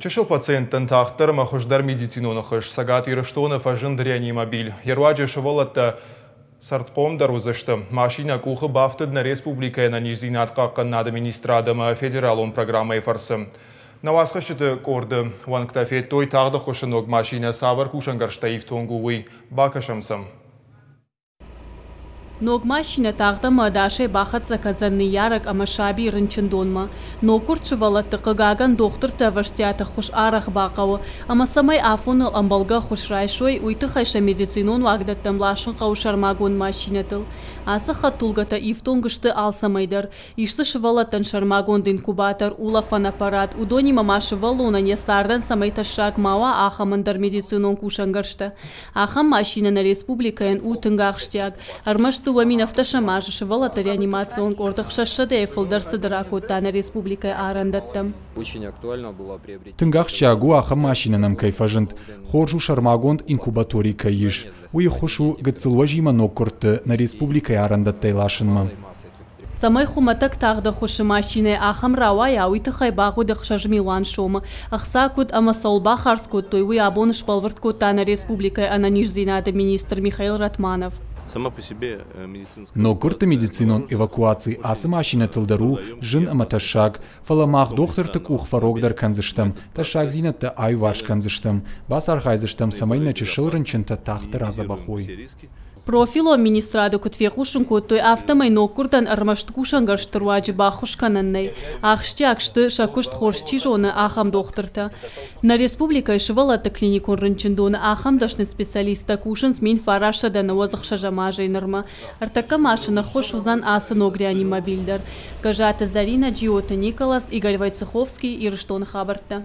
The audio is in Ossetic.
Чысыл пациенттӕн тагъддӕр ӕмӕ хуыздӕр медицинон ӕххуыс. Цӕгат Ирыстоны фӕзынд реанимобиль. Йӕ руаджы сывӕллӕттӕ цӕрдхъомдӕр уыдзысты. Машинӕ къухы бафтыд нӕ республикӕйы ӕнӕниздзинад хъахъхъӕнынады министрад ӕмӕ федералон программӕйы фӕрцы. Нӕ уацхӕсджыты къорды уӕнгтӕ федтой, тагъд ӕххуысы ног машинӕ цавӕр кусӕнгӕрзтӕй ифтонг у, уый. Бакӕсӕм сӕм. Ног машинӕ тагъд ӕмӕ ӕдасӕй бахӕццӕ кӕндзӕн ныййарӕг ӕмӕ сабийы рынчындонмӕ. Ноггуырд сывӕллӕтты, хъыгагӕн, дохтырты ӕвӕстиат ӕххуыс арӕх бахъӕуы. Ӕмӕ цӕмӕй афоныл ӕмбӕлгӕ ӕххуыс райсой, уый тыххӕй сӕ медицинон уагдӕттӕм ласын хъӕуы сӕрмагонд машинӕтыл. Ацы хӕдтулгӕтӕ ифтонг сты алцӕмӕй дӕр. Ис дзы сывӕллӕттӕн сӕрмагонд инкубатор, улӕфӕн аппарат, уыдонимӕ ма сывӕллонӕн йӕ цардӕн цӕмӕй тӕссаг ма уа, ахӕм ӕндӕр медицинон кусӕнгӕрзтӕ. Ахӕм машинӕ нӕ республикӕйӕн у тынг ахсджиаг. Ӕрмӕст 2017 азы сывӕллӕтты реанимацион къорд 600-ӕй фылдӕр цыды ракодта нӕ республикӕйы арӕндӕттӕм. Тынг ахсджиаг у, ахӕм машинӕ нӕм кӕй фӕзынд. Хорз у, сӕрмагонд инкубатори кӕй ис. Уый ӕххуыс у гыццыл уӕзимӕ ноггуырдты нӕ республикӕйы арӕндӕттӕй ласынмӕ. Цӕмӕй хуымӕтӕг тагъд ӕххуысы машинӕ ахӕм рауайа, уый тыххӕй бахъуыд 6 милуан сомы. Ӕхца куыд ӕмӕ цӕуыл бахардз кодтой, уый абон сбӕлвырд кодта нӕ республикӕйы ӕнӕниздзинады министр Михаил Ратманов. Сама по себе медицинская Ноггуырдты медицинон эвакуаци ацы машинӕтыл дӕр у зын ӕмӕ тӕссаг, фӕлӕ мах дохтырты къух фӕрогдӕр кӕндзыстӕм, тӕссагдзинӕдтӕ аиуварс кӕндзыстӕм, бацархайдзыстӕм, цӕмӕй нӕ чысыл рынчынтӕ тагъддӕр адзӕбӕх уой. Профилон министрады куыд фехъусын кодтой, афтӕмӕй ноггуырдӕн ӕрмӕст кусӕнгӕрзты руаджы баххуыс кӕнӕн нӕй. Ахсджиаг сты, сӕ куыст хорз чи зоны, ахӕм дохтыртӕ. Нӕ республикӕйы сывӕллӕтты клиникон рынчындоны ахӕм дӕсны специалисттӕ кусынц 1996 азӕй нырмӕ. Ӕртӕккӕ ма сын ӕххуыс уыдзӕн ацы ног реанимобиль дӕр. Гӕзаты Зӕринӕ, Джиоты Николас, Игорь Войцеховский, Ирыстоны хабӕрттӕ.